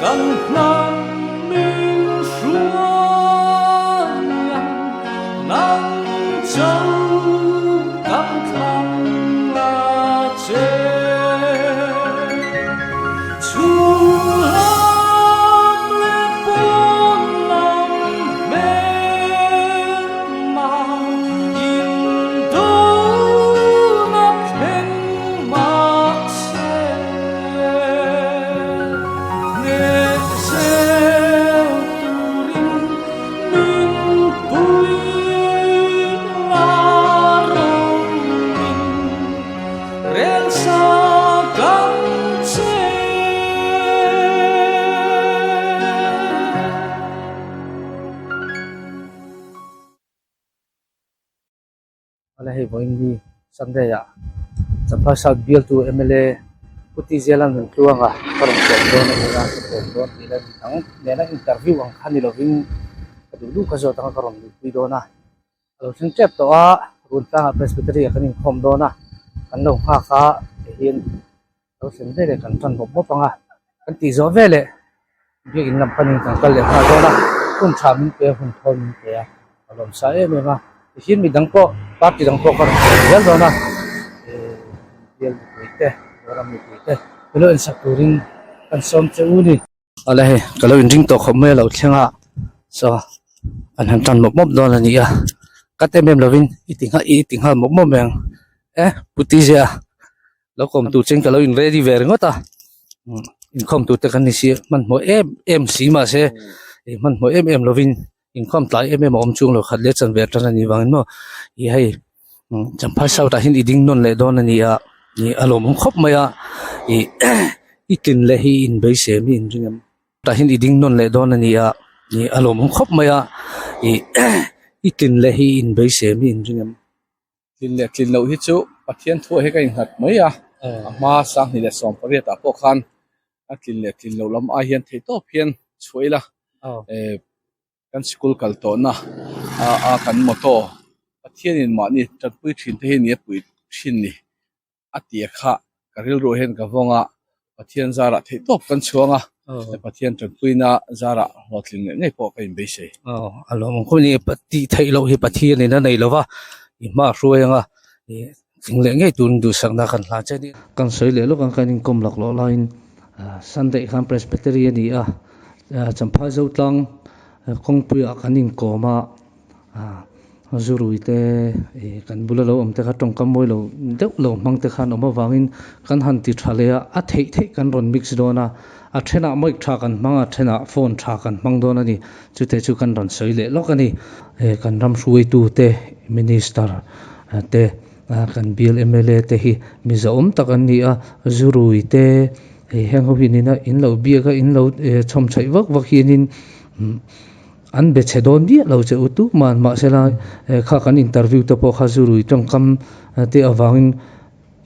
Kan hnam min hruai ang, nang cho kan thlang a che. Chhul lam leh pawn lam hmel mah indona thleng mah se. Hneh zel turin min pui la rawngin rel sa kan che. Ala hei vawiin ni Sunday ah Champhai South bialtu mla Pu Tiziala Nuntluanga ka rawn kawm dawn a ni a, ka kawm dawn tih la ni ang nena interview ang kha ni lovin ka duh duh ka zawt anga ka rawn luhpui dawn a, a lo thleng tep tawh a, Runtlangah Presbytery ah kan inkhawm dawn a, kan lo nghak a tihian Lo thlen veleh kan tan bawp bawp ang a, kan tih zawh veleh biakin lam panin kan kal leh nghal dawn a, hun tha min pe a, hun thawl min pe a, ka lawm sa em em a, tihian mi dang pawh party dang pawh ka rawn sawi zel dawn a, eh bial mipui te, Zoram mipui te ka lo insak turin kan sawm che u ni. Awle hei ka lo inring tawh khawp mai a lo thleng a, saw an han tan mawp mawp dawn a ni a, ka tem em lovin i ti nghal i ti nghal mawp mawp mai ang e putizia. Lo kawm tur chuan ka lo in ready ve ringawt a inkhawm tur te kan ni si hmanhmawh em em si mahse ih hmanhmawh em em lovin inkhawm tlai em em a awm chung lo khat leh chan ve tan a nih vangin maw ih hei Champhai South ah hian i ding nawn leh dawn a ni a ih a lawmawm khawp mai a ih i tlin leh hi i inbeisei mi in ring em tah hian i ding nawn leh dawn a ni a ih a lawmawm khawp mai a ih i tlin leh hi i inbeisei mi in ring em. Tlin leh tlin loh hi chu Pathian thuah hi ka innghat mai a, a hma 2018 ah pawh khan a tlin leh tlin loh lam ai hian theihtawp hian chhuah ila eh kan sikul kal tawhna a kan motto Pathianin mahni tanpui thin te hi ni a pui thin ni. A tia kha ka rilru hian ka vawng a, Pathian zarah theihtawp kan chhuang a, Pathian tanpuina zarah hlawhtling leh ngei pawh ka inbeisei. Aw, a lawm ang khawp a ni, tih theih loh hi Pathianin a nei lo va, i hma a hruai ang a, i tling leh ngei turin duhsakna kan hlan che a ni. Kan sawi leh lawk ang, kan inkawm lak loh laiin Sunday khan Presbytery a ni a, Champhai Zotlang kawngpuiah kan inkawm a. Zurui te ih kan bula lo awm te kha tawngkam mawi lo deuh lo hmang te khan awm avangin kan han ti tha leh a, a theih theih kan rawn mix dawn a, a thenah mic tha kan hmang a, a thenah phone tha kan hmang dawn a ni, chute chu kan rawn sawi leh lawk a ni. Kan ram hruaitu te minister te kan bial mla te hi mi zahawm tak an ni a, zurui te heng ho hian ina in lo biak a in lo chhawm chhaih vak vak hianin. An be chhe dawn miah lo che u tu man mahsela kha kan interview te pawh kha zurui tawngkam te avangin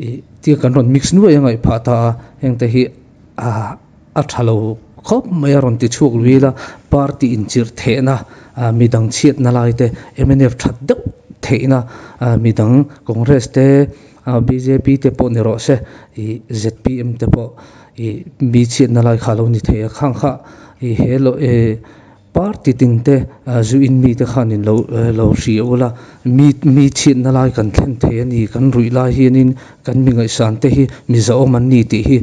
ih tia kan rawn mix nuai a ngaih phah ta a, heng te hi a tha lo khawp mai a rawn ti chhuak lui ila party inchirh thehna midang chhiatna lai te mnf that deuh theihna midang Congress te bjp te pawh ni rawh se ih zpm te pawh ih mi chhiatna lai kha a lo ni thei a khang kha ih he lo eh. Party tin te zu in mi te khan in lo lo hria ula, mi mi chhiatna lai kan thlen thei a ni, kan ruih lai hianin kan mi ngaihsan te hi mi zahawm an ni tih hi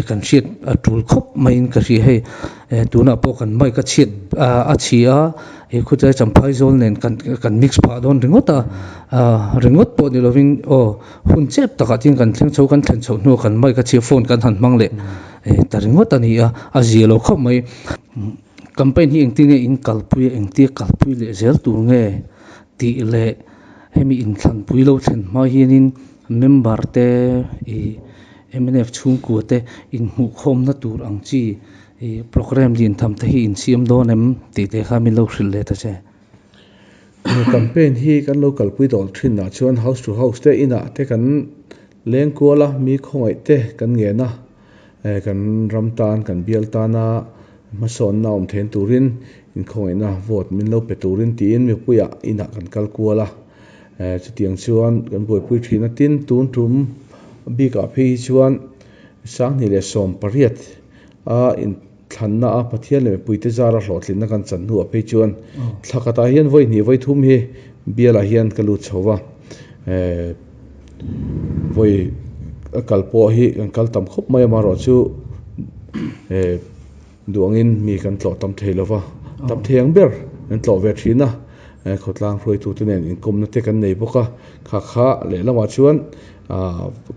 kan hriat a tul khawp maiin ka hria hei. Tunah pawh kan mic a chhiat a chhi a, he khawtlai Champhai zawl nen kan kan mix phah dawn ringawt a, ringawt pawh ni lovin aw hun chep takah chuan kan thleng chho kan thlen chhoh hnuah kan mic a chhi a phone kan han hmang leh ta ringawt a ni a, a zia lo khawp mai. Campaign hi engtin nge in kalpui a, engtia kalpui leh zel tur nge tih leh hemi inthlanpui lo thlen hma hianin member te ih mnf chhungkua te inhmuhkhawmna tur ang chi ih programme lian tham te hi insiam dawn em tih te kha min lo hrilh leh ta che. Campaign hi kan lo kalpui dawl thin ah chuan house to house te inah te kan leng kual a, mi khawngaih te kan ngen a. Kan ram tan, kan bial tana hmasawnna awm thein turin inkhawngaihna vote min lo pe turin tiin mipuiah inah kan kal kual a. Chutiang chuan kan buaipui thin a, tin tun tum bikah phei hi chuan 2018 a in. Thlanna a Pathian leh mipuite zara hlawhtlinna kan chan hnuah phei chuan thla khatah hian vawi hnih vawi thum hi bialah hian ka lut chho va, vawi a kal pawh hi kan kal tam khawp mai amaherawh chu duangin mi kan tlawh tam thei lo va, tam thei ang ber kan tlawh ve thin a, khawtlang hruaitute nen inkawmna te kan nei bawk a, kha kha lehlamah chuan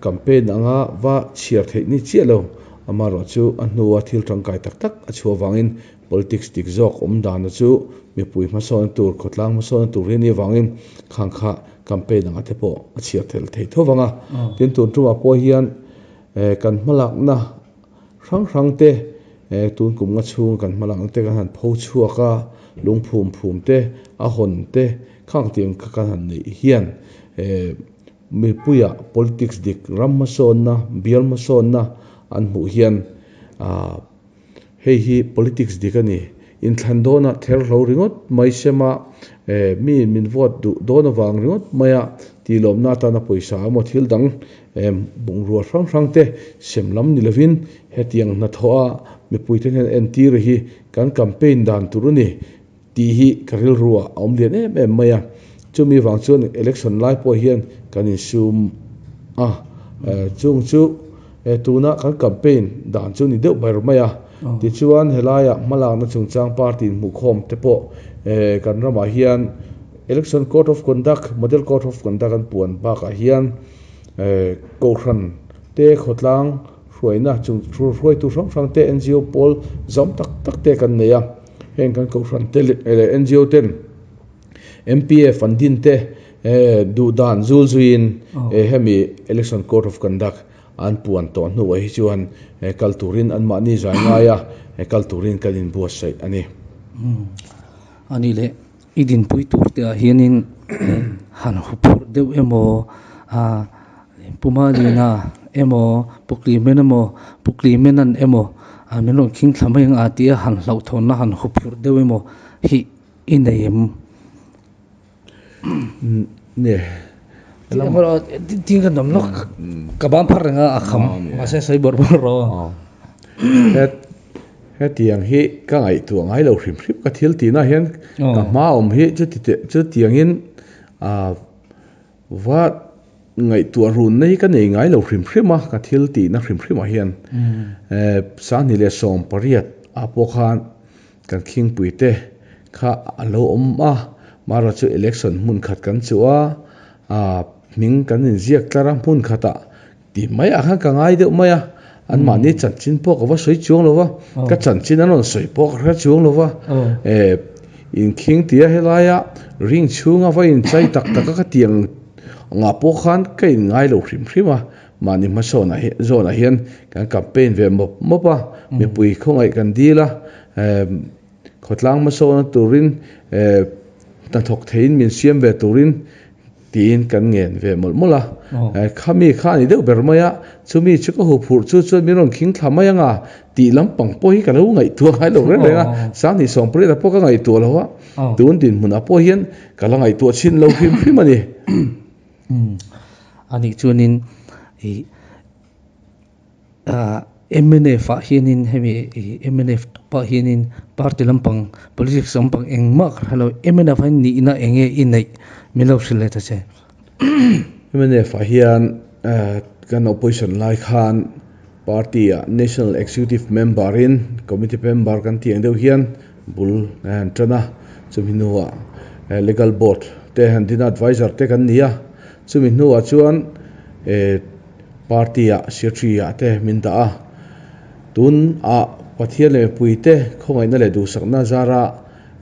campaign anga va chhiar theih ni chiah lo. Amaherawhchu a hnua thil tangkai tak tak a chhuah avangin politics dik zawk awm dana chu mipui hmasawnna tur, khawtlang hmasawnna tur hi a nih avangin khang kha campaign anga te pawh a chhiar tel thei tho vang a. Tin, tun tumah pawh hian kan hmalakna hrang hrang te, tun kum nga chhunga kan hmalakna te kan han pho chhuak a, lungphum phum te, a hawn te khang tiang kha kan han neih hian Mipuiah politics dik ram hmasawnna, bial hmasawnna an hmuh hian aah hei hi politics dik a ni. Inthlan dawnah ther hlo ringawt mai sema eh mi min vote duh dawn avang ringawt maia tihlawmna atana pawisa emaw thil dang eh bungrua hrang hrang te sem lam ni lovin hetiang hnathawha mipuite hian entir hi kan campaign dan tur a ni. Tih hi ka rilru ah a awm lian em em mai a, chumi vang chuan election lai pawh hian kan insum a, chung chu tuna kan campaign dan chu ni deuh ber mai a, tichuan helaiah hmalakna chungchang party inhmuhkhawm te pawh kan ramah hian election code of conduct, model code of conduct an puan bakah hian kohhran te khawtlang hruaina chung hruaitu hrang hrang te NGO pawl zawm tak tak te kan nei a. Heng kan kohhran te leh NGO ten MPF an din te duh dan zul zuiin hemi Election Code of Conduct an puan tawh hnuah hi chuan kal turin anmahni zai ngaia kal turin kan inbuatsaih a ni. A nih leh i dinpui tur te ah hianin han huphurh deuh emaw Pu Malina emaw Pu Clement emaw Pu Clement-a'n emaw min rawn khing thla mai ang a tia han hlauhthawnna han huphurh deuh emaw hi i nei em? Ne. Tin ka nawm lawk ka ban phar reng a a kham mahse sawi bawrh bawrh rawh. Hetiang hi ka ngaihtuah ngai lo hrim hrim ka thil tihna hian ka hma awm hi chuti teh chutiangin Va ngaihtuah runna hi ka nei ngai lo hrim hrim a, ka thil tihna hrim hrimah hian Sanghnih leh 18 ah pawh khan kan khingpui te kha a lo awm a, Mara chu election hmun khat kan chuh a, hming kan inziak tlar a hmun khatah Tih mai ah khan ka ngai deuh mai a, anmahni chanchin pawh ka va sawi chuang lo va, ka chanchin an rawn sawi pawh ka hre chuang lo va, eh inkhing tia helaia ring chhunga va inchai tak tak a ka tih ang angah pawh khan ka inngai lo hrim hrim a, mahni hmasawnah hi zawnah hian kan campaign ve mawp mawp a, mipui khawngaih kan dil a, eh khawtlang hmasawna turin eh hnathawk theiin min siam ve turin Tiin kan ngen ve mawlh mawlh a, khami kha a ni deuh ber mai a, chumi chu ka huphurh chu chuan min rawn khing thla mai anga tih lampang pawh hi ka lo ngaihtuah ngai lo reng reng a, Sanghnih 18 pawh ka ngaihtuah lo a, tun dinhmunah pawh hian ka la ngaihtuah chhin lo hrim hrim a ni. A nih chuanin ih Mnf ah hianin hemi mnf tawpah hianin party lampang politics lampang engmah ka hre lo mnf ah hian nihna eng nge i neih min lo hrilh leh ta che. Mnf ah hian kan opposition lai khan party ah national executive member in committee member kan tih ang deuh hian bul a han tan a, chumi hnuah legal board te han din a adviser te kan ni a, chumi hnuah chuan Party ah Secretary ah te min dah a, tun ah Pathian leh mipui te khawngaihna leh duhsakna zara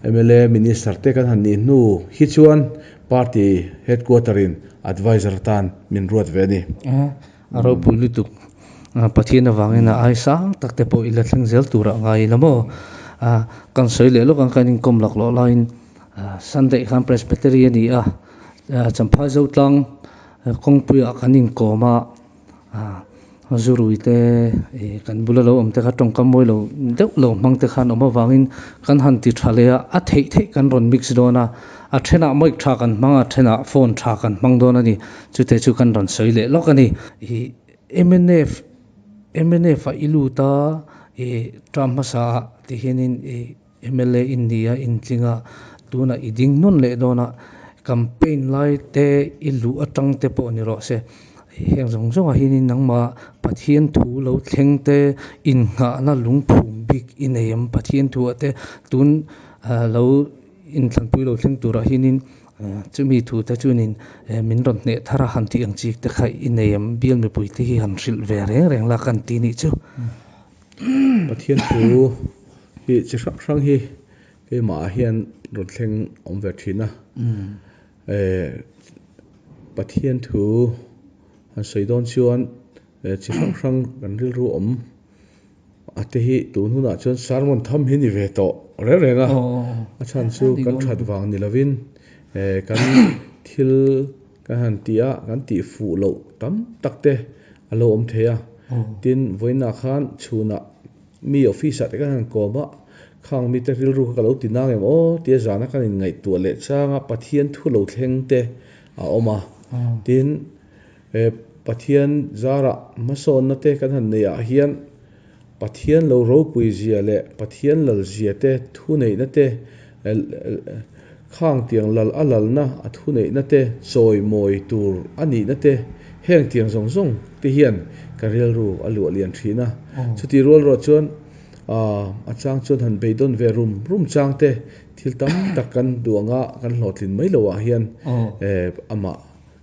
mla Minister te kan han nih hnu hi chuan Party Headquarter in Adviser atan min ruat ve a ni. A ropui lutuk. Pathian avangin a ai sang tak te pawh i la thleng zel tur ah ngai ila maw? Kan sawi leh lawk ang kan inkawm laklawh laiin Sunday khan Presbytery a ni a, Champhai Zotlang Kawngpuiah kan inkawm a, zurui te ih kan bula lo awm te kha tawngkam mawi lo deuh lo hmang te khan awm avangin kan han ti tha leh a, a theih theih kan rawn mix dawn a, a thenah mic tha kan hmang a, a thenah phone tha kan hmang dawn a ni, chute chu kan rawn sawi leh lawk a ni. Ih mnf mnf ah i lut a, I term hmasa ah ti hianin i mla in ni a intling a, tunah i ding nawn leh dawn a, campaign lai te i luh atang te pawh ni rawh se. Heng zawng zawngah hianin nangmah Pathian thu lo thleng te innghahna lungphum bik i nei em? Pathian thuah te tun lo inthlanpui lo thleng turah hianin chumi thu te chuanin min rawn hneh thar a han tih ang chi te kha i nei em? Bial mipui te hi han hrilh ve reng reng la kan ti nih chu. Pathian thu hi chi hrang hrang hi keimahah hian rawn thleng awm ve thin a. Pathian thu han sawi dawn chuan chi hrang hrang kan rilru awm a te hi tun hunah chuan sermon tham hi ni ve tawh reng reng a, a chhan chu kan that vang ni lovin kan thil kan han tih a kan tih fuh loh tam tak te a lo awm thei a, tin vawiinah khan chhunah Mi office ah te kan han kawm a, khang mite rilru kha ka lo ti nang em aw tia zana kan inngaihtuah leh chang a, Pathian thu lo thleng te a awm a. Tin, Pathian zarah hmasawnna te kan han neih ah hian Pathian lo ropui zia leh Pathian lal zia te thu neihna te khang tiang lal a lalna a thu neihna te chawimawi tur a nihna te heng tiang zawng zawng te hian ka rilru a luah lian thin a. Chutih rual ruah chuan a chang chuan han beidawn ve rum rum chang te thil tam tak kan duh anga kan hlawhtlin mai loh ah hian amah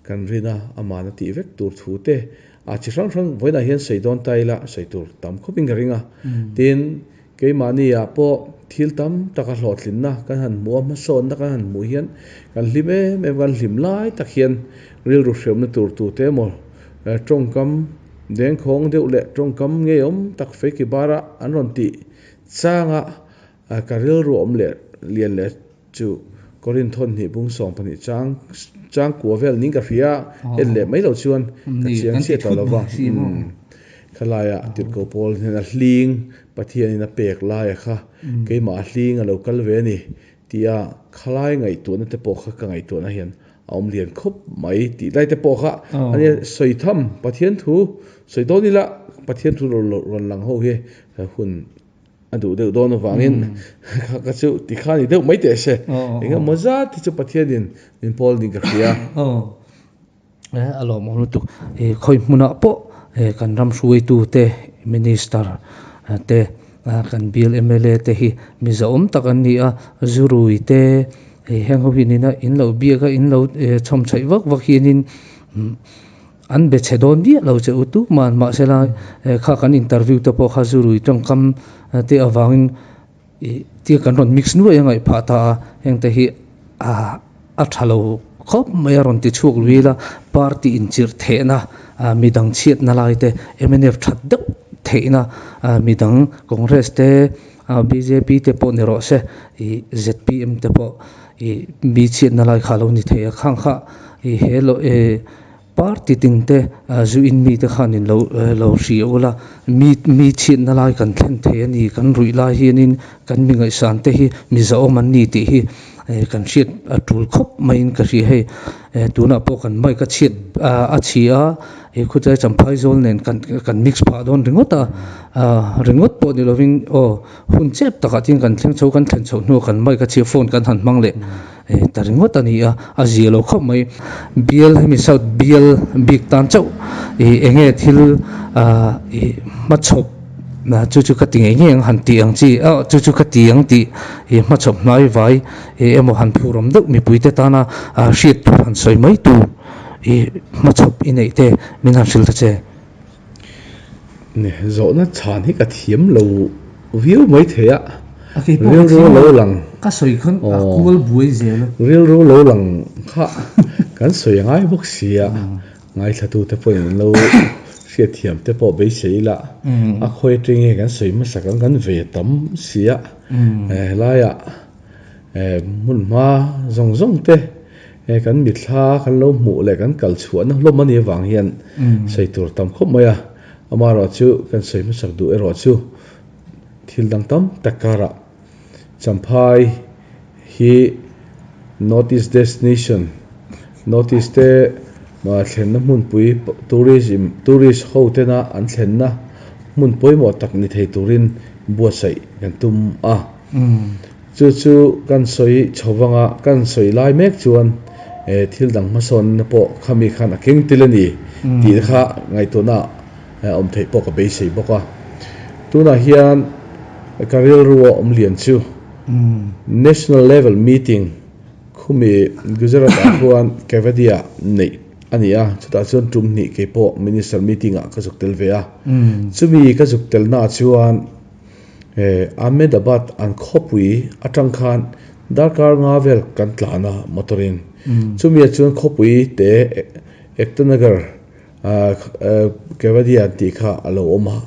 kan rin a, amahna tih vek tur thu te a chi hrang hrang vawiinah hian sawi dawn ta ila sawi tur tam khawpin ka ring a. Tin, Keimahni-ah pawh thil tam taka hlawhtlinna kan han hmuh a, hmasawnna kan han hmuh hian kan hlim em em, kan hlim lai tak hian rilru hriamna tur tute emaw tawngkam dengkhawng deuh leh tawngkam ngeiawm tak feiki bara an rawn tih changa ka rilru awm leh lian leh chu Korinth hnih bung 12 chang chang kua vel ning ka hria en leh mai lo chuan ka chiang chiah tawh lo va. Khalaia tirhkoh pawl hian a hling Pathianin a pek laia kha keimah a hling a lo kal ve a ni tia khalai ngaihtuahna te pawh kha ka ngaihtuahna hian a awm lian khawp mai tih lai te pawh kha ania sawi tham Pathian thu sawi dawn ila Pathian thu rawn lang ho hi hun a duh deuh dawn avangin kha ka chu ti kha ni deuh mai teh se eng emaw zat hi chu Pathianin min pawl ding ka hria. A lawmawm lutuk khawi hmunah pawh kan ram hruaitu te minister te kan bial mla te hi mi zahawm tak an ni a zurui te heng ho hi nina in lo biak a in lo chhawm chhaih vak vak hianin An be chhe dawn miah lo che u tu man mahsela kha kan interview te pawh kha zurui tawngkam te avangin ih tia kan rawn mix nuai a ngaih phah ta a, heng te hi a tha lo khawp mai a rawn ti chhuak lui ila party inchirh thehna midang chhiatna lai te mnf that deuh theihna midang Congress te bjp te pawh ni rawh se ih zpm te pawh ih mi chhiatna lai kha a lo ni thei a khang kha ih he lo ih. Party tin te zu in mi te khan in lo lo hria ula, mi mi chhiatna lai kan thlen thei a ni, kan ruih lai hianin kan mi ngaihsan te hi mi zahawm an ni tih hi kan hriat a tul khawp maiin ka hria hei. Tunah pawh kan mic a chhiat a chhi a, he khawchai champhai zawl nen kan kan mix phah dawn ringawt a, ringawt pawh ni lovin aw hun chep takah chuan kan thleng chho kan thlen chhoh hnuah kan mic a chhi a phone kan han hmang leh. Ta ringawt a ni a, a zia lo khawp mai. Bial hemi South bial bik tan chauh ih eng nge thil ah ih hmachhawp chu chu ka ti ngei ngei ang han tih ang chi ah chu chu ka ti ang tih ih hmachhawp hnai vai ih emaw han phurawm deuh mipuite tana ah hriat tur han sawi mai tur ih hmachhawp i neih te min han hrilh ta che. Zawhna chhan hi ka thiam lo viau mai thei a, rilru lo lang ka sawi khan a kual buai zel a. Rilru lo lang kha kan sawi a ngai bawk si a, ngaithlatute pawhin an lo hriatthiam te pawh beisei ila, a khawi atang nge kan sawi hmasak ang kan ve tam si a, helaiah hmun hma zawng zawng te He kan mithla kan lo hmuh leh kan kal chhuahna hlawm a nih avang hian sawi tur tam khawp mai a, amaherawhchu kan sawi hmasak duh erawh chu thil dang tam tak karah Champhai hi North East Destination, North East te thlenna hmunpui tourism tourist ho tena an thlenna hmun pawimawh tak ni thei turin buatsaih kan tum a. Chu chu kan sawi chho vanga kan sawi lai mek chuan thil dang hmasawnna pawh khami khan a keng tel a ni tih te kha ngaihtuahna awm theih pawh ka beisei bawk a. Tunah hian ka rilru a awm lian chu National Level Meeting khumi Gujarat ah khuan Kevadia neih a ni a, chutah chuan tum hnih kei pawh Minister meeting ah ka zuk tel ve a. Chumi ka zuk telna ah chuan Ahmedabad an khawpui atang khan darkar nga vel kan tlan a motor in. Chumi ah chuan khawpui te Ektanagar Kevadia an tih kha a lo awm a,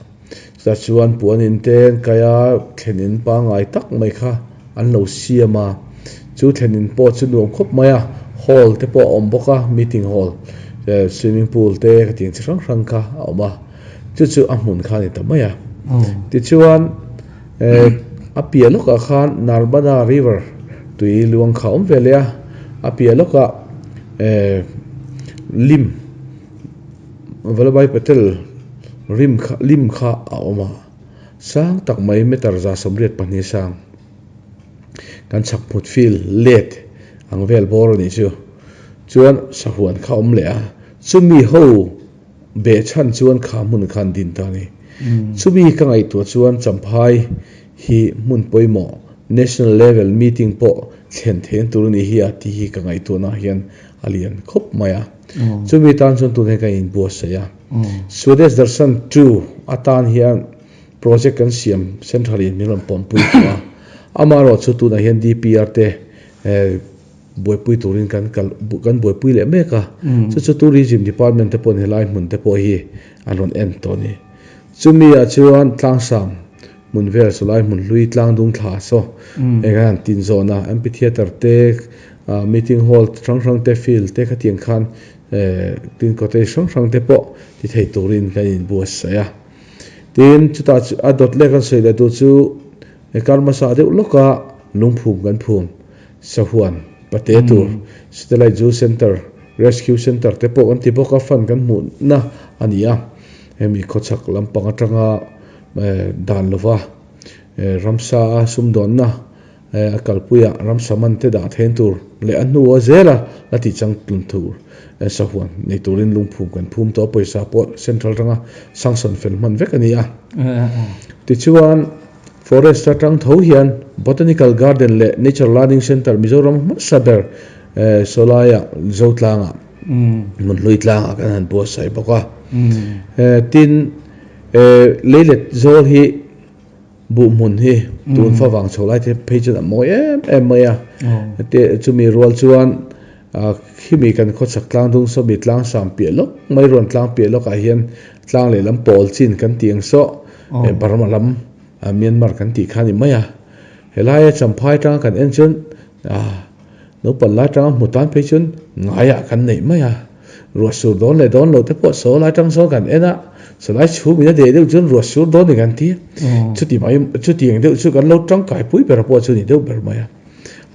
chutah chuan puan in te an kai a, thlen in pangngai tak mai kha an lo siam a, chu thlen in pawh chu nuam khawp mai a, hall te pawh a awm bawk a, meeting hall swimming pool te ka tih ang chi hrang hrang kha a awm a, chu chu a hmun kha a ni ta mai a. Tichuan a piah lawkah khan Narmada river tui luang kha a awm ve leh a, a piah lawkah lim. Vallabhbhai Patel rim kha lim kha a awm a, sang tak mai meter 182 sang kan chhak hmut field let ang vel bawr a nih chu chuan sahuan kha a awm leh a, chumi ho behchhan chuan kha hmun kha an din ta a ni. Chumi ka ngaihtuah chuan Champhai hi hmun pawimawh national level meeting pawh thlen theihna tur a nih hi a tih hi ka ngaihtuahna hian a lian khawp mai a. Chumi tan chuan tunah hian kan inbuatsaih a. Swadesh Darshan 2 atan hian project kan siam central in min rawn pawmpui tawh a. Amaherawh chu tunah hian DPR te buaipui turin kan kal kan buaipui leh mek a. Chu chu Tourism Department te pawhin helai hmun te pawh hi an rawn en tawh a ni. Chumi ah chuan Tlangsam hmun vel chulai hmun hlui Tlangdung thla saw eng an tin zawn a, Amphitheatre te Meeting hall hrang hrang te, field te khatiang khan tin cottage hrang hrang te pawh ti thei turin kan inbuatsaih a. Tin, chutah chu a dawt leh kan sawi leh tur chu kar hmasa deuh lawka lungphum kan phum, sahuan, pate tur, satellite zoo centre, rescue centre te pawh kan ti bawk a, fund kan hmuhna a ni a. Hemi khawchhak lampang atanga dan lova ramsa a sumdawnna A kalpuia ramsa man te dah then tur leh a hnu a zela la tih chang tlun tur sahuan nei turin lungphum kan phum tawh a, pawisa pawh central atanga sanction fel hman vek a ni a. Tichuan forest atang tho hian Botanical Garden leh Nature Learning Centre Mizoram hmasa ber sawlaia Zotlangah Hmunhlui tlangah kan han buatsaih bawk a. Tin, leilet zawl hi Buh hmun hi tun fa vang chho lai te phei chuan a mawi em em mai a, te chumi rual chuan khimi kan khawchhak tlang dung saw mi tlang sam piah lawk mai ruan tlang piah lawk ah hian tlang lehlam pawl chin kan tih ang saw Burma lam Myanmar kan tih kha a ni mai a, helaia Champhai atanga kan en chuan Naupang lai atanga hmu tan phei chuan ngaiah kan neih mai a, ruah sur dawn leh dawn lo te pawh saw lai atang sawn kan en a, saw lai chhum in a deh deuh chuan ruah sur dawn ni kan ti a, chuti mai chutiang deuh chu kan lo tangkai pui ber pawh chu ni deuh ber mai a.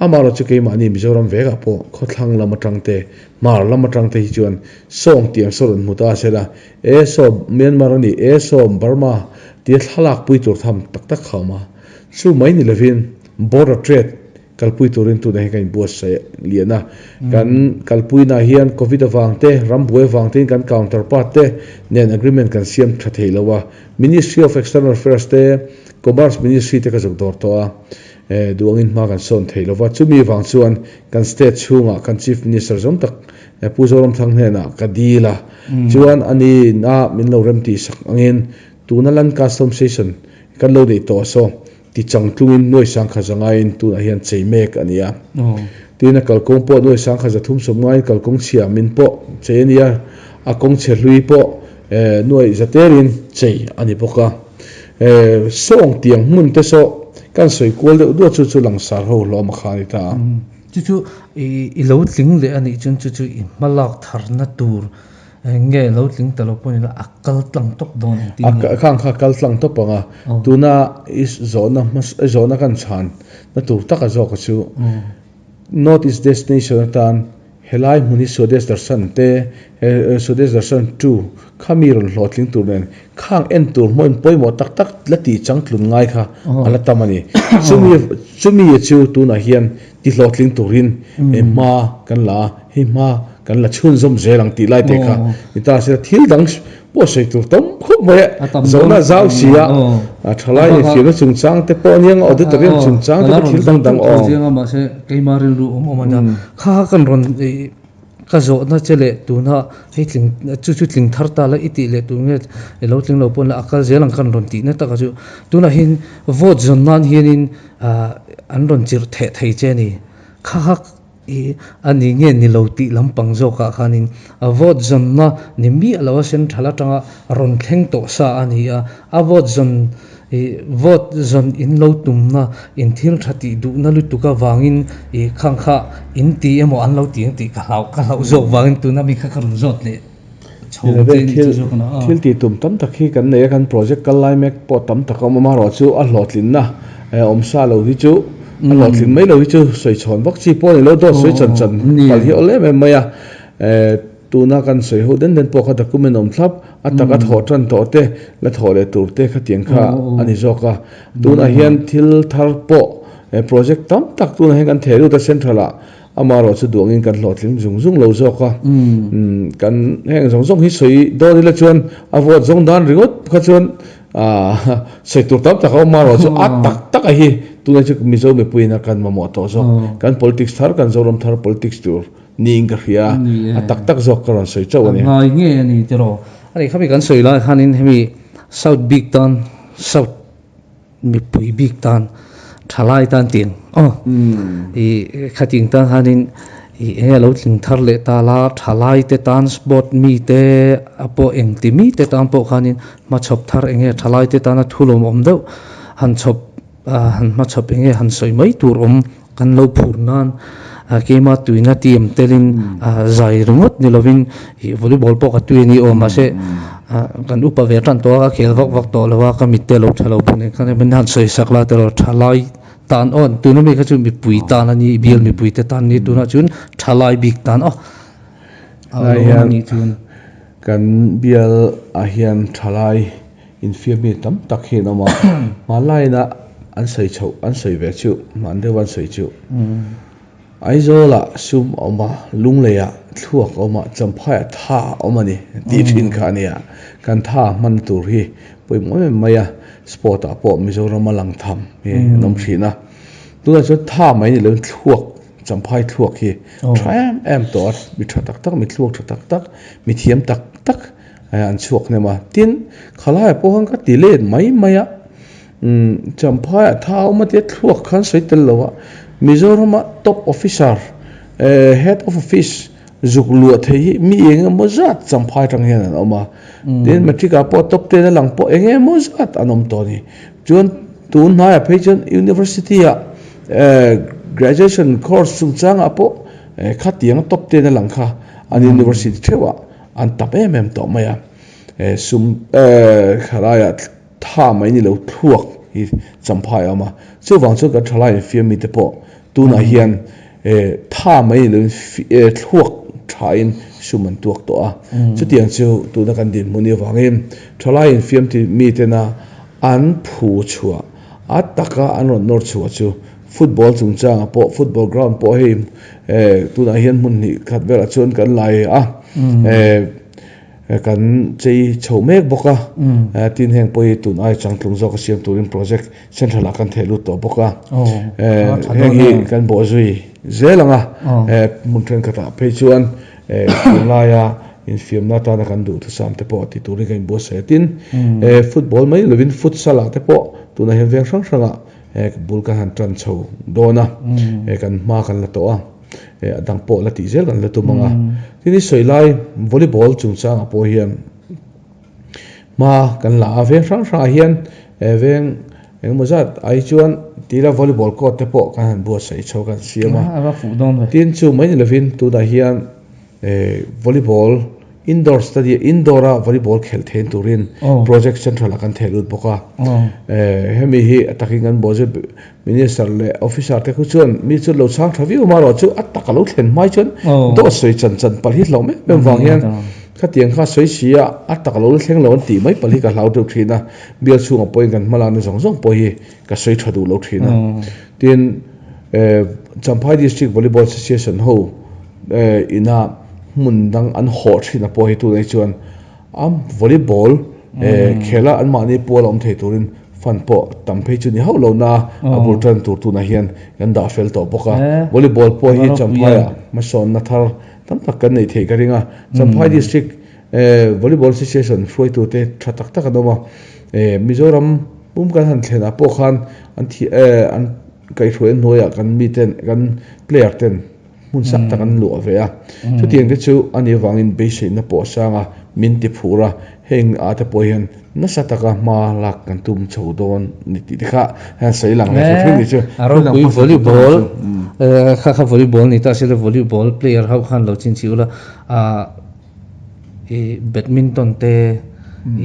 Amaherawh chu keimahni Mizoram vekah pawh khawthlang lam atang te, hmar lam atang te hi chuan sawng tiang saw rawn hmu ta sela, e saw Myanmar a ni, e saw Burma tia thlalak pui tur tham tak tak kha a awm a, chu mai ni lovin border trade Kalpui turin tunah hian kan inbuatsaih lian a. Kan kalpuinaah hian Covid avang te, rambuai avang tein kan counterpart te nen agreement kan siam tha thei lo a. Ministry of External Affairs te, Commerce Ministry te ka zuk dawr tawh a, duangin hma kan sawn thei lo va. Chumi avang chuan kan state chhungah kan Chief Minister zawng tak Pu Zoramthang hnenah ka dil a. Chuan ani na min lo remtih sak angin tuna Land Custom Station kan lo neih tawh saw Ti chang tlungin nuai sangkha za ngaiin tunah hian chei mek a ni a. Tin, a kalkawng pawh nuai sangkha za thum sawm ngaiin kalkawng chhia min pawh chei a ni a, a kawng chhe hlui pawh nuai za terin chei a ni bawk a. Sawng tiang hmun te saw kan sawi kual deuh duah chu chu langsar ho hlawm a kha a ni ta a. Chu chu i lo tling leh a nih chuan chu chu i hmalak tharna tur Eng nge lo tling ta lo pawh nila a kal tlang tawp dawn ang tih nge? A khang kha kal tlang tawp ang a, tuna i zawhna hmasa i zawhna kan chhan na tur taka zawk a chu North East Destination atan Helai hmun hi Swadesh Darshan te Swadesh Darshan 2 kha mi rawn hlawhtling tur nen khang en tur hmawin pawimawh tak tak la tih changtlun ngai kha a la tam a ni. Chumi chumi chu tunah hian ti hlawhtling turin hma kan la a, hei hma kan la chhunzawm zel ang tih lai te kha ni ta se thil dang pawh sawi tur tam khawp mai a, zawhna zau si a, thalai infiamna chungchang te pawh ania nga auditorium chungchang te pawh thil dang dang awm. Mahse keima rilru awm awm a nia, kha kha kan rawn Ka zawhna che leh tuna hei tling chu chu tling thar ta la i tih leh tur nge i lo tling lo pawn la a kal zel ang kan rawn tihna taka chu tunah hian vote zawn nan hianin ah an rawn chirh theh thei che a ni. Kha kha i a ni nge ni lo tih lampang zawkah khanin a vote zawnna ni miah lo a central atanga rawn thleng tawh sa a ni a, a vote zawn I vote zawn in lo tumna, in thil tha tih duhna lutuk avangin i khang kha in ti emaw an lo ti ang tih ka hlau, ka hlauh zawk vangin tuna mi kha ka rawn zawt leh chho che ni chu zawk a na. Thil tih tum tam tak hi kan nei a, kan project kal lai mek pawh tam tak a awm a, amaherawhchu a hlawhtlinna awmsa lo hi chu, a hlawhtlin mai lo hi chu sawi chhawn vak chi pawh a ni lo, dawt sawi chan chan pal hi awl em em mai a. Tuna kan sawi ho den den pawh kha document awm thlap, a taka thawh tan tawh te, la thawh leh tur te khatiang kha a ni zawk a. Tunah hian thil thar pawh project tam tak tunah hian kan theh lut a central ah amaherawh chu duangin kan hlawhtling zung zung lo zawk a. Kan heng zawng zawng hi sawi dawn ila chuan a vote zawng dan ringawt kha chuan sawi tur tam tak a awm amaherawh chu a tak tak a hi tunah chu Mizo mipuiin a kan mamawh tawh zawk. Kan politics thar kan Zoram thar politics tur Niin ka hria a, a tak tak zawk ka rawn sawi chauh a ni. A ngai nge a ni tiraw? A ni khami kan sawi lai khanin hemi South bik tan, South mipui bik tan, thalai tan tih aw i khating tan khanin i enge lo tling thar leh ta la, thalai te tan sport mi te a pawh engti mi te tan pawh khanin hmachhawp thar enge thalai te tana thulawm awm deuh han chhawp han hmachhawp enge han sawi mai tur awm. Kan lo phur nan keima tuina team telin zai ringawt ni lovin ih volleyball pawh ka tui a ni aw mahse kan upa ve tan tawh a ka khel vak vak tawh lo a ka mitte lo tha lo bawk nen khan min han sawi sak la tiraw thalai tan aw tuna mi kha chu mipui tan a ni bial mipui te tan a ni tunah chuan thalai bik tan aw a lo awm a nih chuan. Kan bial ah hian thalai Infiammi tam tak hi an awm a, hmanlaiin a an sawi chhoh an sawi ve chu, hman deuh an sawi chu. Aizawlah sum a awm a, Lungleiah thluak a awm a, Champhaiah tha a awm a ni tih thin kha a nia. Kan tha hman tur hi pawimawh em em mai a, sport ah pawh Mizoram a lang tham hi an awm thin a. Tunah chuan tha mai ni lovin thluak, Champhai thluak hi tha em em tawh a, mi tha tak tak, mi thluak tha tak tak, mi thiam tak tak an chhuak hnem a, tin khalaiah pawh khan ka ti let mai mai a, umm Champhaiah tha a awm a tia thluak khan sawi tel lo a, Mizorama top officer eh head of office zuk luah thei hi mi eng emaw zat Champhai atang hian an awm a, tin matric ah pawh top ten a lang pawh eng emaw zat an awm tawh a ni, chuan tun hnaiah phei chuan university ah eh graduation course chungchangah pawh eh khatiang top ten a lang kha an university theuhah An tap em em tawh mai a, sum thalaiah tha mai ni lo thluak hi champhai a awm a, chuvang chuan kan thalai infiam mite pawh tunah hian tha mai ni loin thluak thain sum an tuak tawh a, chutiang chu tuna kan dinhmun ni avangin thalai infiam mitena an phu chhuah a taka an rawn nawr chhuah chu football chungchangah pawh football ground pawh hei tunah hian hmun hnih khat velah chuan kan lai a kan chei chho mek bawk a tin heng pawh hi tun ai changtlung zawk a siam turin project central ah kan theh lut tawh bawk a heng hi kan bawh zui zel ang a hmun thenkhatah phei chuan tunlaia infiamna atana kan duhthusam te pawh ti turin kan inbuatsaih a tin football mai lovin futsal ah te pawh tunah hian veng hrang hrangah bul kan han tan chho dawn a, kan hma kan la tawh a, a dang pawh la tih zel kan la tum ang a. Tin i sawi lai volleyball chungchangah pawh hian hma kan la a, veng hrang hrangah hian veng engemaw zat ai chuan tila volleyball court te pawh kan han buatsaih chho kan siam a. Tin chu mai ni lovin tunah hian volleyball. Indoor stadium indoor a volleyball khelh thein turin project central ah kan theh lut bawk a. Hemi hi a takin kan budget minister leh officer te khu chuan mi chu lo chhang tha viau marawh chu a tak a lo thlen hmai chuan dawt sawi chan chan palh hi hlauh em em vang hian khatiang kha sawi si a a tak a lo la thleng lo an tih mai palh hi ka hlau deuh thin a. Bial chhungah pawhin kan hmalakna zawng zawng pawh hi ka sawi tha duh lo thin a. Tin, Champhai District Volleyball Association ho ina hmun dang an hawh thin a pawh hi tunah hi chuan a volleyball khela anmahni pual a awm thei turin fund pawh tam phei chu ni hauh lo na a bul tan tur tunah hian kan dah fel tawh bawk a. Volleyball pawh hi Champhaiah hmasawnna thar tam tak kan neih theih ka ring a. Champhai District Volleyball Association hruaitute tha tak tak an awm a. Mizoram pum kan han thlenah pawh khan an thi an kaihhruai hnuaiah kan miten kan player ten hmun sak tak an luah ve a. Chutiang te chu a nih avangin beiseihna pawh a sang a, min ti phur a, heng ah te pawh hian nasa taka hma lak kan tum chho dawn ni tih te kha hian sawi lang leh hrim hrim ni chu. A ropui volleyball kha kha volleyball ni ta se la volleyball player ho khan lo chinchih ula ah I badminton te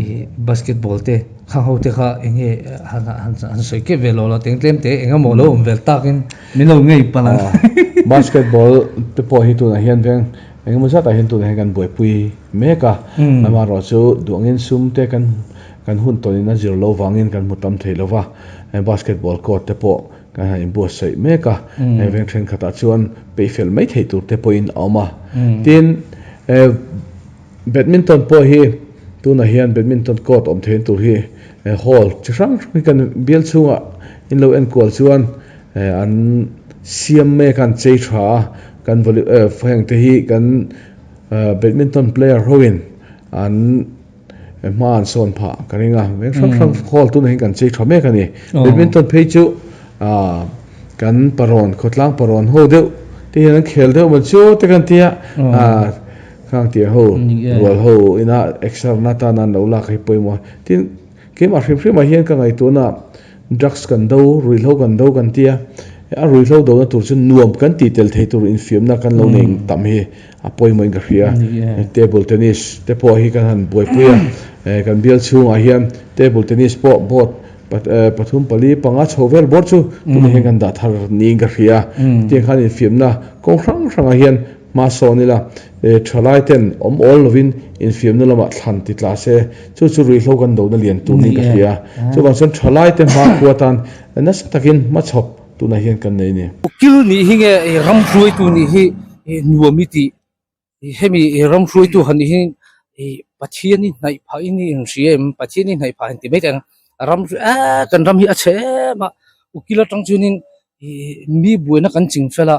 i basketball te khang ho te kha eng nge han han han sawi kep ve lo la teng tlem te eng emaw lo awm vel takin min lo ngei palh ang. Basketball te pawh hi tunah hian veng eng emaw zatah hian tunah hian kan buaipui mek a, amaherawhchu duangin sum te kan kan hun tawnin a zir lo vangin kan hmu tam thei lo va, basketball court te pawh Kan han inbuatsaih mek a, heng veng thenkhatah chuan peihfel mai theih tur te pawhin a awm a. Tin, badminton pawh hi tunah hian badminton court awm theihna tur hi hall chi hrang hrang hi kan bial chhungah in lo enkual chuan an siam mek a, an chei tha a, kan volley heng te hi kan badminton player hoin an Hma an sawn phah ka ring a, veng hrang hrang hall tunah hian kan chei tha mek a ni. Badminton phei chu kan parawn khawtlang parawn ho deuh te hian an khel deuh maw chu te kan tia khang tia ho rual ho ina exer na tan an lo lak hi pawimawh a. Tin, keimah hrim hrimah hian ka ngaihtuahna drugs kan do, ruihhlo kan do kan tia, a ruihhlo dona tur chu nuam kan tih tel thei tur infiamna kan lo nei tam hi A pawimawhin ka hria. Table tennis te pawh hi kan han buaipui a, kan bial chhungah hian table tennis pawh board pathum pali panga chho vel bawr chu tunah hian kan dah thar niin ka hria. Hetiang khan infiamna kawng hrang hrangah hian hma sawn ila, thalai ten awm awl lovin infiamna lamah thlan ti tla se, chu chu ruihhlo kan dona lian tur niin ka hria. Chuvang chuan thalai te hmakhua tan nasa takin hmachhawp Tunah hian kan nei ni. Ukil nih hi nge ram hruaitu nih hi nuam i tih? Hemi ram hruaitu han nih hi Pathian i hnaih phah in i inhria em? Pathian i hnaih phah in ti mai teh ang. Ram hruai eee kan ram hi a chhe em a, ukil atang chuanin mi buaina kan ching fel a,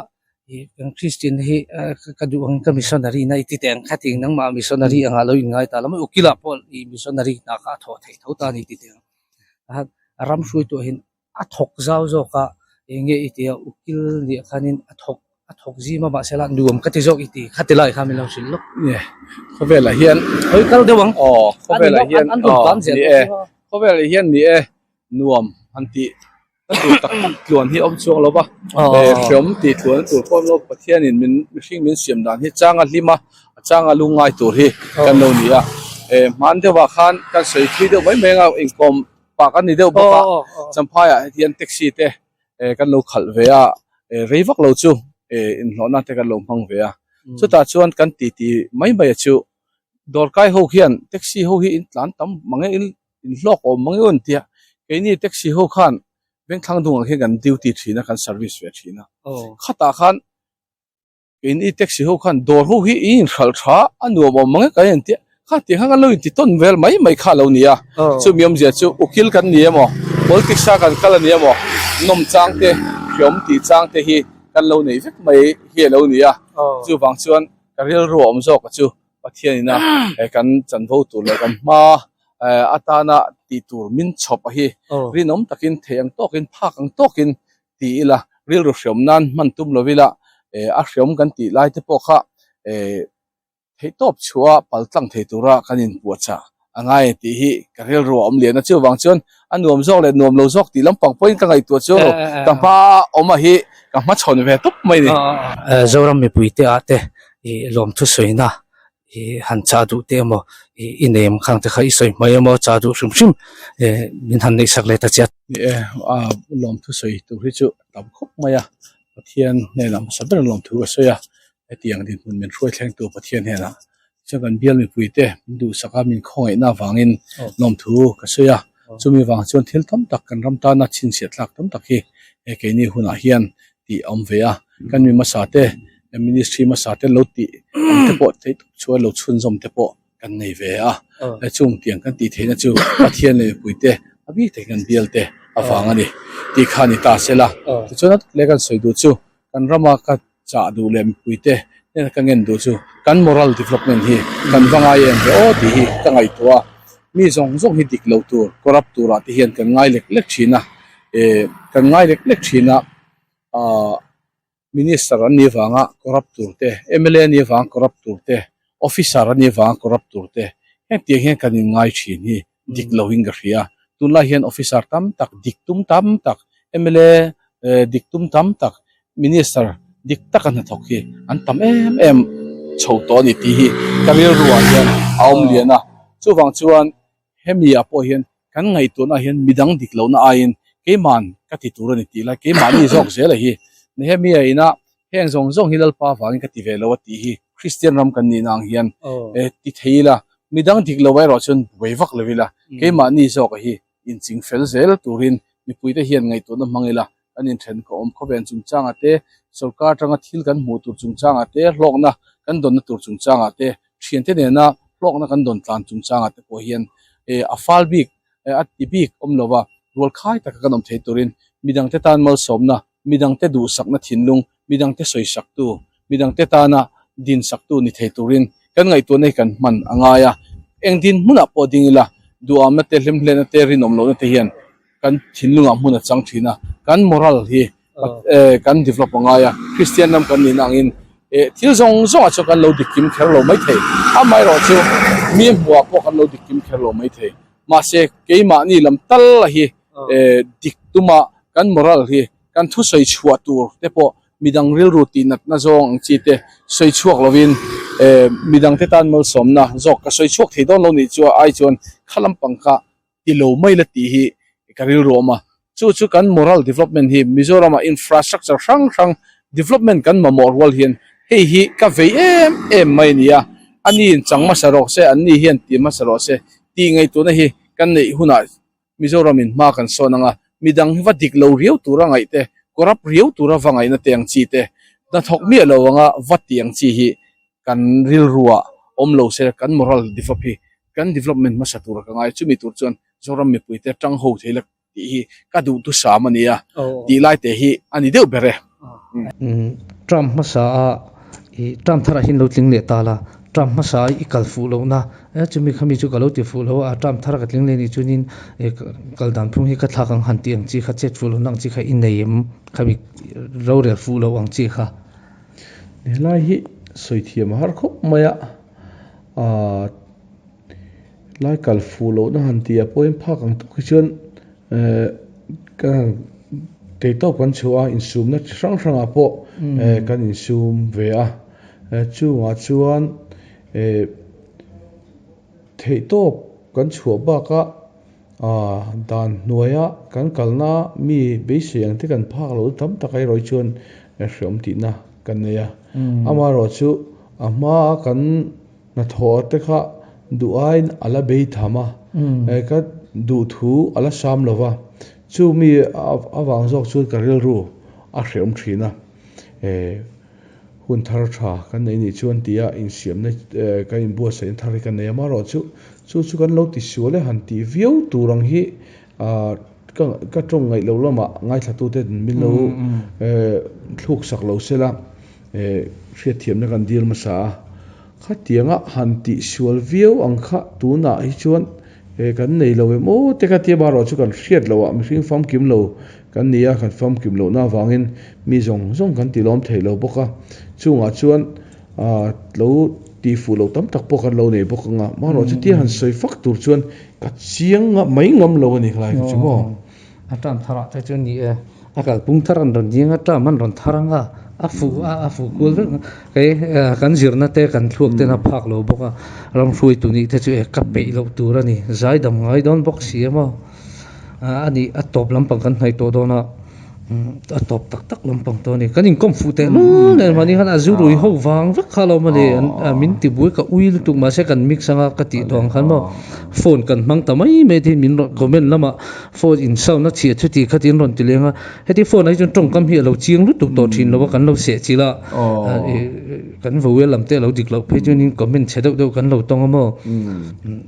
kan Kristian te hi ka duh ang ka missionary na i ti teh ang khatin nangmah missionary angah lo inngai ta lo mai, ukil ah pawh i missionary hna kha a thawh theih tho ta a ni ti teh ang. Ram hruaituah hian a thawk zau zawk a eng nge i tia ukil nih khanin a thawk a thawk zim a mahse la nuam ka ti zawk i ti kha ti lai kha min lo hrilh lawk. Nge khawvelah hian hawi kal deuh ang aw khawvelah hian aw ni e khawvelah hian ni e nuam han tih ka tur tak tak tluan hi a awm chuang lo va hreawm tih tluan tur pawh awm lo Pathianin min mihring min siam dan hi changa hlim a a changa lungngai tur hi kan lo ni a hman deuhah khan kan sawi thui deuh mai mai ang a inkawm pak a ni deuh bawk a Champhaiah hian taxi te kan lo khalh ve a rei vak lo chu inhlawhna te kan lo hmang ve a chutah chuan kan titi mai mai a chu dawrkai ho hian taxi ho hi in tlan tam mang e in hlawk awm mang e aw an tia keini taxi ho khan Vengthlang dungah khian kan duty thin a kan service ve thin a khatah khan Keini taxi ho khan dawr ho hi i inhralh tha a nuam awm mang e kan inti a, kha tih khan kan lo inti tawn vel mai mai kha a lo ni a, chumi awmzia chu ukil kan ni emaw politics a kan kal a ni emaw nawm chang te hreawm tih chang te hi kan lo nei vek mai hi a lo ni a, chuvang chuan ka rilru a awm zawk a chu Pathianina kan chanvo tur leh kan hma atana tih tur min chhawp a hi rinawm takin thei ang tawkin phak ang tawkin ti ila rilru hreawm nan hman tum lo ila a hreawm kan tih lai te pawh kha theihtawp chhuah a pal tlang thei tura kan inpuahchah a ngai a tih hi ka rilru a awm lian a chuvang chuan a nuam zawk leh nuam lo zawk tih lampang pawhin ka ngaihtuah chu ka hma awm a hi ka hmachhawn ve tawp mai a ni. Zoram mipui te ah te i lawmthu sawina. ih han chah duh te emaw ih i nem khang te kha i sawi hmai emaw chah duh hrim hrim eh min han neih sak leh ta chiah. Ni e, a lawmthu sawi tur hi chu a tam khawp mai a, Pathian hnenah hmasa ber lawmthu ka sawi a, hetiang dinhmun min hruai thlengtu Pathian hnenah chuan kan bial mipuite min duhsak a, min khawngaihna avangin lawmthu ka sawi a, chumi vang chuan thil tam tak kan ram tana chhinchhiah tlak tam tak hi he keini hunah hian tih a awm ve a, kan mi hmasa te ministry hmasa te lo tih ang te pawh theih tawp chuan lo chhunzawm te pawh kan nei ve a, chung tiang kan tih theihna chu Pathian leh mipuite a bik takin kan bial te avang a ni tih kha a ni ta sela. Tichuan a leh kan sawi duh chu kan rama ka chah duh leh mipuite hnena ka ngen duh chu kan moral development hi kan va ngai em ve aw tih hi ka ngaihtuah a, mi zawng zawng hi dik lo tur corrupt turah te hian kan ngai lek lek thin a, eh kan ngai lek lek thin a ah. Minister an nih vanga corrupt tur te, mla an nih vanga corrupt tur te, officer an nih vanga corrupt tur te, hengtiang hian kan inngai thin hi dik lo in ka hria. Tunlai hian officer tam tak, dik tum tam tak, mla dik tum tam tak, minister dik taka hnathawk hi an tam em em chho tawh a ni tih hi ka rilruah hian a awm lian a. Chuvang chuan Hemi ah pawh hian kan ngaihtuahna ah hian midang dik lohna aiin keiman ka ti tur a ni tih lai keimahni zawk zel a hi. Nehemia ina heng zawng zawng hi Lalpa vangin ka ti ve lo a tih hi Kristian ram kan nihna ang hian ti thei ila midang dik lo erawh chuan buai vak lo ila keimahni zawk a hi inching fel zel turin mipuite hian ngaihtuahna hmang ila kan inthen ka awm khawvel chungchangah te sorkar atanga thil kan hmuh tur chungchangah te hlawkna kan dawnna tur chungchangah te thiante nena hlawkna kan dawn tlan chungchangah te pawh hian eh a fal bik eh a ti bik awm lo va rual khai taka kan awm thei turin midangte tan malsawmna midangte duhsakna thinlung midangte sawisaktu midangte tana dinsaktu ni thei turin kan ngaihtuahna hi kan hman a ngai a eng din hmunah pawh ding ila duhamna te hlimhlehna te rinawm lohna te hian kan thinlungah hmun a chang thin a kan moral hi kan develop a ngai a Kristian ram kan nihna angin eh thil zawng zawngah chuan kan lo dik kim kher lo maithei amaherawh chu mi hmuhah pawh kan lo dik kim kher lo maithei mahse keimahni lam tal a hi eh dik tuma kan moral hi kan thusawi chhuah tur te pawh midang rilru tih natna zawng ang chi te sawi chhuak lovin eh midang te tan malsawmna zawk ka sawi chhuak thei dawn lo nih chu ai chuan kha lampang kha ti lo mai la tih hi ka rilru awm a, chu chu kan moral development hi Mizoram ah infrastructure hrang hrang development kan mamawh rual hian hei hi ka vei em em mai a ni a, a ni in chang hmasa rawh se, an ni hian ti hmasa rawh se tih ngaihtuahna hi kan neih hunah Mizoram in hma kan sawn ang a, midang hi va dik lo riau tura ngaih te, corrupt riau tura va ngaihna te ang chi te, hnathawk miah lo anga va tih ang chi hi kan rilruah awm lo se kan moral develop hi kan development hmasa tura ka ngai chumi tur chuan Zoram mipuite tang ho thei la tih hi ka duh tu sam a ni a tih lai te hi a ni deuh ber e. Term hmasa a i term tharah hian lo tling leh ta la, term hmasa a i kal fuh lohna e chumi khami chu ka lo ti fuh lo a, term thar ka tling leh nih chuanin i kal dan phung hi ka thlak ang han tih ang chi kha chet fuh lohna ang chi kha i nei em khami rorel fuh loh ang chi kha. Helai hi sawi thiam a har khawp mai a, aaa lai kal fuh lohna han tih ah pawhin phak ang tawk hi chuan ehh ka han keitawp kan chhuah a insumna chi hrang hrangah pawh ehh kan insum ve a, chungah chuan ehh theihtawp kan chhuah bakah aaa dan hnuaia kan kalna mi beisei ang te kan phak loh tam tak erawh hi chuan hreawm tihna kan nei a, amaherawhchu a hmaa kan. Hnathawh te kha duh aiin a la bei tham a, ka duh thu a la sam lo va, chu mi avang zawk chuan ka rilru a hrehawm thin a, hun thar tha kan nei nih chuan tia insiamna kan inbuatsaihna thar hi kan nei a, amaherawhchu chu chu kan lo tisual e han tih viau tur ang hi ka tawng ngaih loh lamah ngaithlatute min lo thluk sak lo sela. Hriatthiamna kan dil hmasa a, khatianga han tihsual viau ang kha tunah hi chuan kan nei lo em aw te kha tia marawh chu kan hriat loh ah mihring famkim lo kan ni a, kan famkim lohna avangin mi zawng zawng kan tilawm thei lo bawk a, chungah chuan lo tihfuh loh tam tak pawh kan lo nei bawk ang a, marawh chu tia han sawi fak tur chuan ka chiang mai ngam lo a ni khalai kha chu maw. A term tharah te chu ni e, a kalpung thar an rawn ding a, term an rawn thar ang a. A fuh a a fuh kual vek kei kan zirna te kan thluak ten a phak lo bawk a ram hruaitu nih te chu e ka peih loh tur a ni zai dam ngai dawn bawk si a maw a nih a tawp lampang kan hnaih tawh dawn a a tawp tak tak lampang tawh a ni kan inkawm fuh teh lul nen mahni khan a zu rui ho vang vek kha lo mawni min ti buai ka ui lutuk mahse kan mix anga ka tih tawh ang khan maw phone kan hmang ta mai mai te hi min rawn comment lamah phone in sound a chhiah chuti khatin rawn ti leng a. Heti phone ah hi chuan tawngkam hi a lo chiang lutuk tawh thin lo a, kan lo seh chilh a, kan vawel lam te a lo dik loh phei chuan in comment chhe deuh deuh kan lo tawng a maw,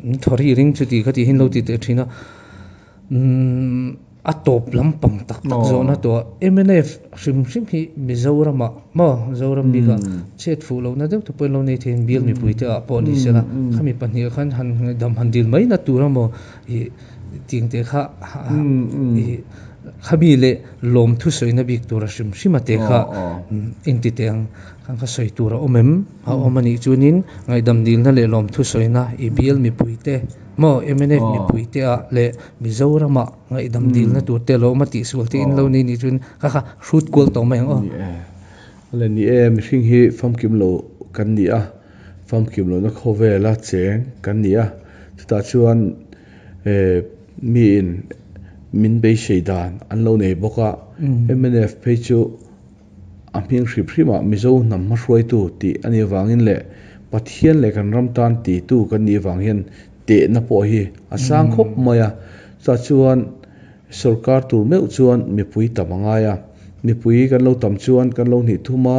in thaw ri ring chuti kha tih hi an lo ti teh thin a, a tawp lampang tak tak zawhna tawh a mnf hrim hrim hi Mizoram ah maw Mizoram bik ah chet fuh lohna deuh te pawh in lo nei thei in bial mipui te ah pawh ni sela khami pahnih ah khan han dam han dil mai na tur a maw ih Ting te kha i khami leh lawmthu sawina bik tura hrim hrim a te kha inti teh ang khan kha sawi tur a awm em? A awm a nih chuanin ngaihdam dilna leh lawmthu sawina i bial mipui te maw mnf mipui te ah leh Mizoram ah ngaihdam dilna tur te a lo awm a tihsual te in lo nei nih chuan kha kha hrut kual tawh mai ang aw. Ni e, le ni e mihring hi famkim lo kan ni a, famkim lohna khawvela cheng kan ni a, chutah chuan miin min beisei dan an lo nei bawk a, mnf phei chu a hming hrip hrimah Mizo hnam hmahruaitu tih a nih avangin leh Pathian leh kan ram tan titu kan nih avang hian tehna pawh hi a sang khawp mai a, chutah chuan sorkar tur meuh chuan mipui tam a ngai a, mipui kan lo tam chuan kan lo hnih thum a,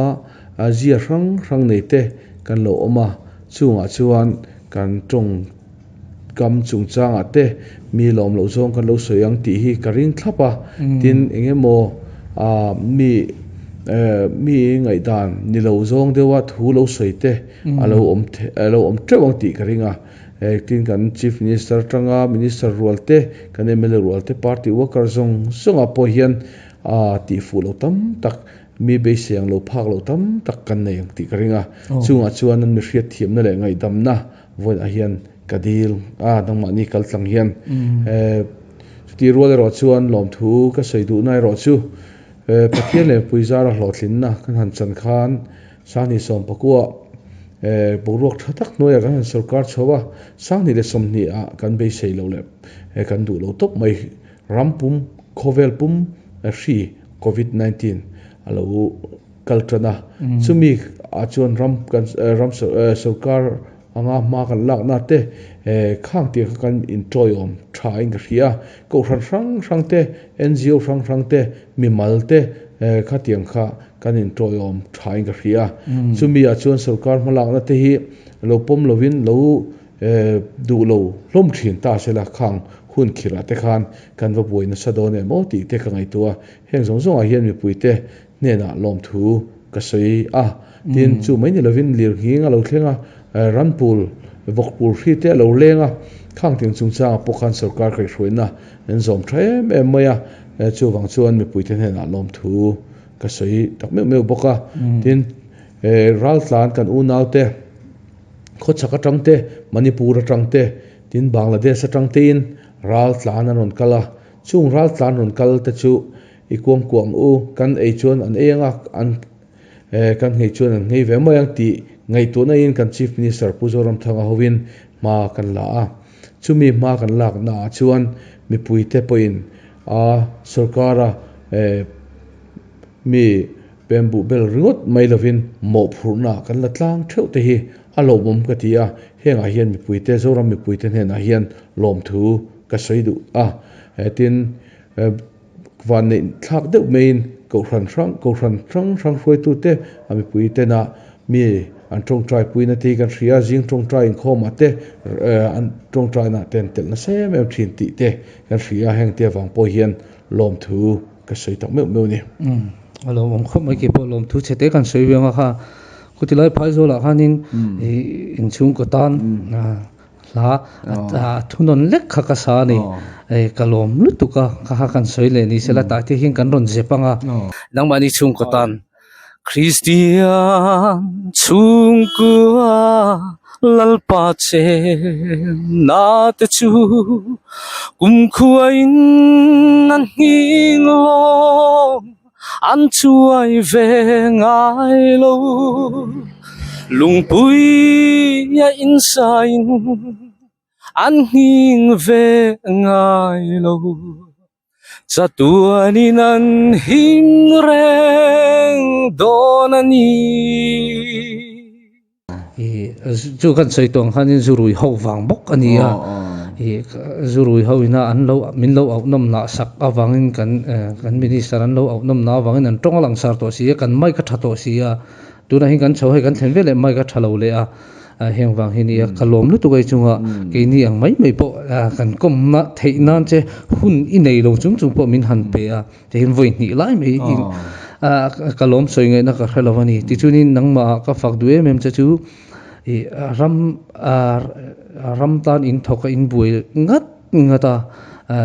zia hrang hrang nei te kan lo awm a, chungah chuan kan tawng Kam chungchangah te mi lawm loh zawng kan lo sawi ang tih hi ka ring thlap a, tin eng emaw ah mi eh mi ngaihdan ni lo zawng deuha thu lo sawi te a lo awm a lo awm teuh ang tih ka ring a, eh tin kan Chief Minister atanga Minister rual te kan mla rual te party worker zawng zawngah pawh hian ah tih fuh lo tam tak mi beisei ang lo phak lo tam tak kan nei ang tih ka ring a, chungah chuan an mi hriatthiamna leh ngaihdamna Vawiinah hian ka dil a, nangmahni kal tlang hian chutih rual erawh chuan lawmthu ka sawi duhna erawh chu Pathian leh mipui zara hlawhtlinna kan han chan khan Sanghnih sawmpakua boruak tha tak hnuaiah kan han sawrkar chho a, Sanghnih leh sawmhnihah kan beisei loh leh kan duh lo tawp mai ram pum khawvel pum hri Covid 19 a lo kal tan a, chumi ah chuan ram kan ram sawrkar anga hma kan lakna te khang tih kha kan intawiawm tha in ka hria a, kohhran hrang hrang te, NGO hrang hrang te, mimal te khatiang kha kan intawiawm tha in ka hria a, chumi ah chuan sawrkar hma lakna te hi lo pawm lovin lo duh lo hlawm thin ta sela khang hun khirh ah te khan kan va buai nasa dawn em aw tih te ka ngaihtuah a, heng zawng zawng ah hian mipui te hnenah lawmthu ka sawi a, tin chu mai ni lovin lirnghing a lo thleng a, ranpul, vawkpul hri te a lo leng a, khang tiang chungchangah pawh khan sorkar kaihhruaina an zawm tha em em mai a, chuvang chuan mipuite hnenah lawmthu ka sawi tak meuh meuh bawk a, tin raltlan kan unaute khawchhak atang te, Manipur atang te, tin Bangladesh atang tein raltlan an rawn kal a, chung raltlan rawn kal te chu I kuang kuang u, kan ei chuan an ei anga, an kan nghei chuan an nghei ve mai ang tih ngaihtuahna in kan Chief Minister Pu Zoramthanga hovin hma kan la a. Chumi hma kan lakna ah chuan mipuite pawhin a sorkara mi pembuh bel ringawt mai lovin mawhphurhna kan la tlang theuh te hi a lawmawm ka ti a. Hengah hian mipuite, Zoram mipuite hnenah hian lawmthu ka sawi duh a. Tin, Vanneih thlak deuh maiin Kohhran hrang Kohhran hrang hrang hruaitute a mipui tena mi an tawngtai puina te hi kan hria a, zing tawngtai inkhawmah te an tawngtainaah te an telh nasa em em thin tih te kan hria a, heng te avang pawh hian lawmthu ka sawi tak meuh meuh a ni. Umm a lawmawm khawp mai keipawh lawmthu chhe te kan sawi ve ang a kha khutilai phaizawl ah khanin ih inchhungkaw tan Hla a thunawn lek kha ka sa a ni. Hei ka lawm lutuk a, ka kha kan sawi leh ni sela tah te hian kan rawn zep ang a. Nangmahni chhungkaw tan Kristian chhungkua Lalpa chenna te chu kumkhuain an nghing lawm. an chuai ve ngai lo. Lungpui a insain an nghing ve ngai lo. Chatuanin an him reng dawn a ni. Ih chu kan sawi tawh ang khanin zu rui ho vang bawk a ni a, ih zu rui ho ina an lo min lo auh nawm nah sak avangin kan kan minister an lo auh nawm nah avangin an tawng a lang sar tawh si a, kan mic a tha tawh si a, tunah hian kan chho hei kan thlen veleh mic a tha lo leh a, heng vang hi nia ka lawm lutuk a chunga keini ang mai mai pawh kan kawmna theih nan che hun i nei lo chung chung pawh min han pe a. Tihian vawi hnih lai mai hi ka lawm sawi ngaihna ka hre lo a ni. Tichuanin nangmah ka fak duh em em che chu ih ram ram tan in thawk a in buai ngat ngat a,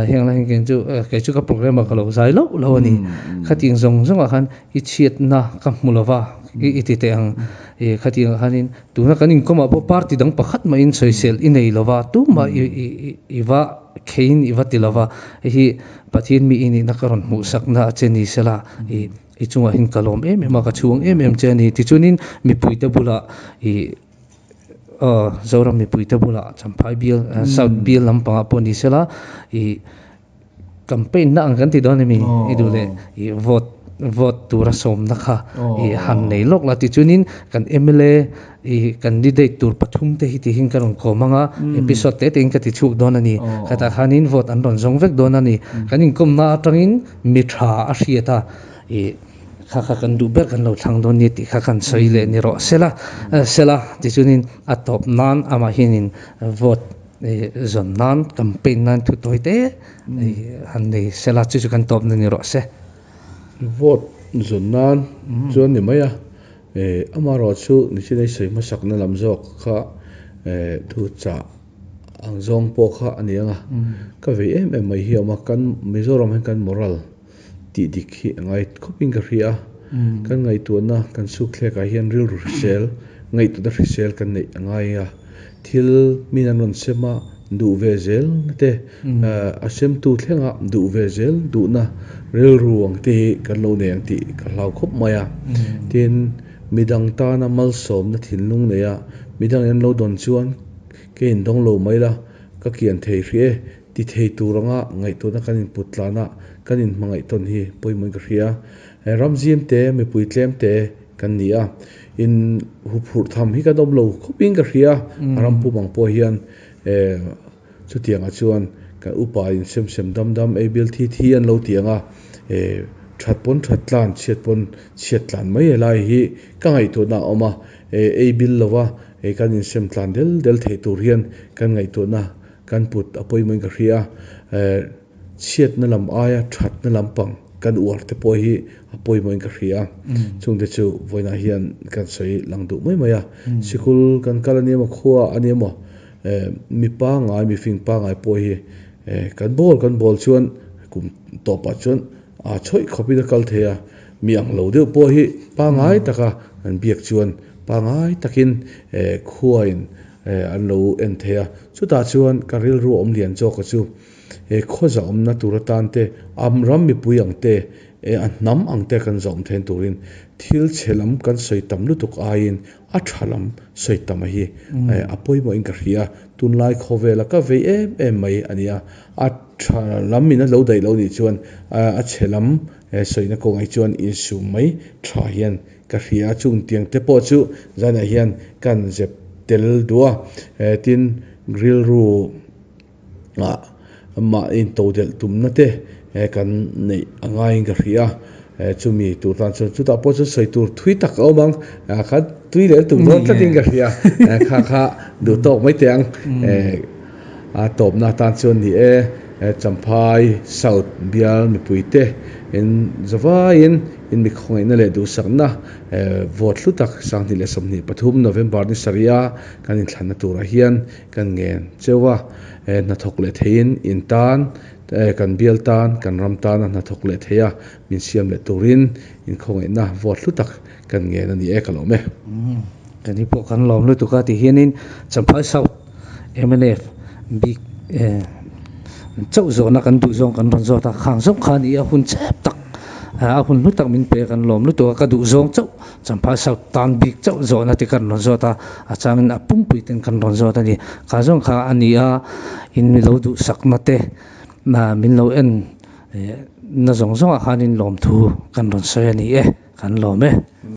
heng lai hian chu kei chu ka programme ah ka lo zai loh loh a ni. Khatiang zawng zawng ah khan i chhiatna ka hmu lo va i ti teh ang. Ih khatiang ah khanin tuna kan inkawm ah pawh party dang pakhat mahin sawisel i nei lo va, tumah i va kheiin i va ti lo va, hei hi Pathian mi i nihna ka rawn hmuhsakna a che ni sela, i i chungah hian ka lawm em em a, ka chhuang em em che a ni. Tichuanin mipuite bulah i aw Zoram mipuite bulah Champhai bial South bial lampangah pawh ni sela i campaign na ang kan ti dawn emi i duh leh i vote vote tura sawmna kha i han nei lawk la. Tichuanin kan mla I candidate tur pathum te hi tihin ka rawn kawm ang a, episode te tein ka ti chhuk dawn a ni. Khatah khanin vote an rawn zawng vek dawn a ni. Kan inkawmna atangin mi tha a hriat a, i kha kha kan duh ber kan lo thlang dawn nia tih kha kan sawi leh ni rawh sela. Sela tichuanin a tawp nan amah hianin vote zawn nan campaign nan thu tawi te han nei sela chu chu kan tawpna ni rawh se. Vote zawn nan chuan ni mai a. Amaherawh chu nichinai sawi hmasakna lam zawk kha thu chah ang zawng pawh kha a ni ang a, ka vei em em mai hi a awm a, kan Mizoram hian kan moral tih dik hi a ngai khawpin ka hria a, kan ngaihtuahna kan sukthlek ah hian rilru hrisel, ngaihtuahna hrisel kan neih a ngai a, thil min an rawn sem a duh ve zel na te, a semtu thlenga duh ve zel duhna rilru ang te hi kan lo nei ang tih ka hlau khawp mai a. Tin, midang tana malsawmna thinlung nei a, midang in an lo dawn chuan kei in dawng lo mai la, ka kian thei hrih e ti thei tur anga ngaihtuahna kan input tlana kan inhmangaih tawn hi pawimawhin ka hria. Ramzim te, mipui tlem te kan ni a, in huphurh tham hi kan awm lo khawpin ka hria, a ram pum ang pawh hian Chutiangah chuan kan upa in sem sem dam dam ei bil thi thi an lo ti ang a, that pawn that tlan, chhiat pawn chhiat tlan mai helai hi ka ngaihtuahna a awm a, ei bil lova kan in sem tlan del del thei tur hian kan ngaihtuahna kan put a pawimawhin ka hria a, chhiatna lam aia thatna lampang kan uar te pawh hi a pawimawhin ka hria a, chungte chu vawiinah hian kan sawi lang duh mai mai a, sikul kan kal a ni emaw khua a ni emaw Mi pangai, mi fing pangai pawh hi kan bawl kan bawl chuan kum tawpah chuan aa chhawih khawpin a kal thei a, mi ang lo deuh pawh hi pangai taka an biak chuan pangai takin khuain an lo en thei a. Chutah chuan ka rilru awm lian zawka chu khaw zahawmna tur atan te, am ram mipui ang te, a hnam ang te kan zahawm thein turin thil chhe lam kan sawi tam lutuk aiin A tha lam sawi tam a hi a pawimawhin ka hria, tunlai khawvela ka vei em em mai a nia, a tha lam in a lo daih lo nih chuan a chhe lam sawina kawngah hi chuan insum mai tha hian ka hria, chung tiang te pawh chu zanah hian kan zep tel duh a, tin rilru ah mah intodelh tumna te kan neih a ngaiin ka hria a, chumi tur tan chuan chutah pawh chuan sawi tur thui tak a awm ang kha tui leh lutuk dawn tlatin ka hria kha kha duh tawk mai teh ang a tawpna atan chuan ni e Champhai South bial mipui te in zavaiin in mi khawngaihna leh duhsakna vote hlu tak 2023 November ni sarih a kan inthlanna turah hian Kan ngen cheu a, hnathawk leh theiin in tan, kan bial tan, kan ram tana hnathawk leh thei a, min siam leh turin inkhawngaihna vote hlu tak kan ngen a ni e, ka lawm e. Kan hi pawh kan lawm lutuk a ti hianin Champhai South mnf bik chauh zawhna kan duh zawng kan rawn zawt a, khang zawng kha a ni a, hun chep tak. A hun hlu tak min pe a kan lawm lutuk a, ka duh zawng chauh Champhai South tan bik chauh zawhna te kan rawn zawt a, a changin a pumpui ten kan rawn zawt a ni. Kha zawng kha a ni a, in mi lo duhsakna te min lo en na zawng zawngah khanin lawmthu kan rawn sawi a ni e, kan lawm e.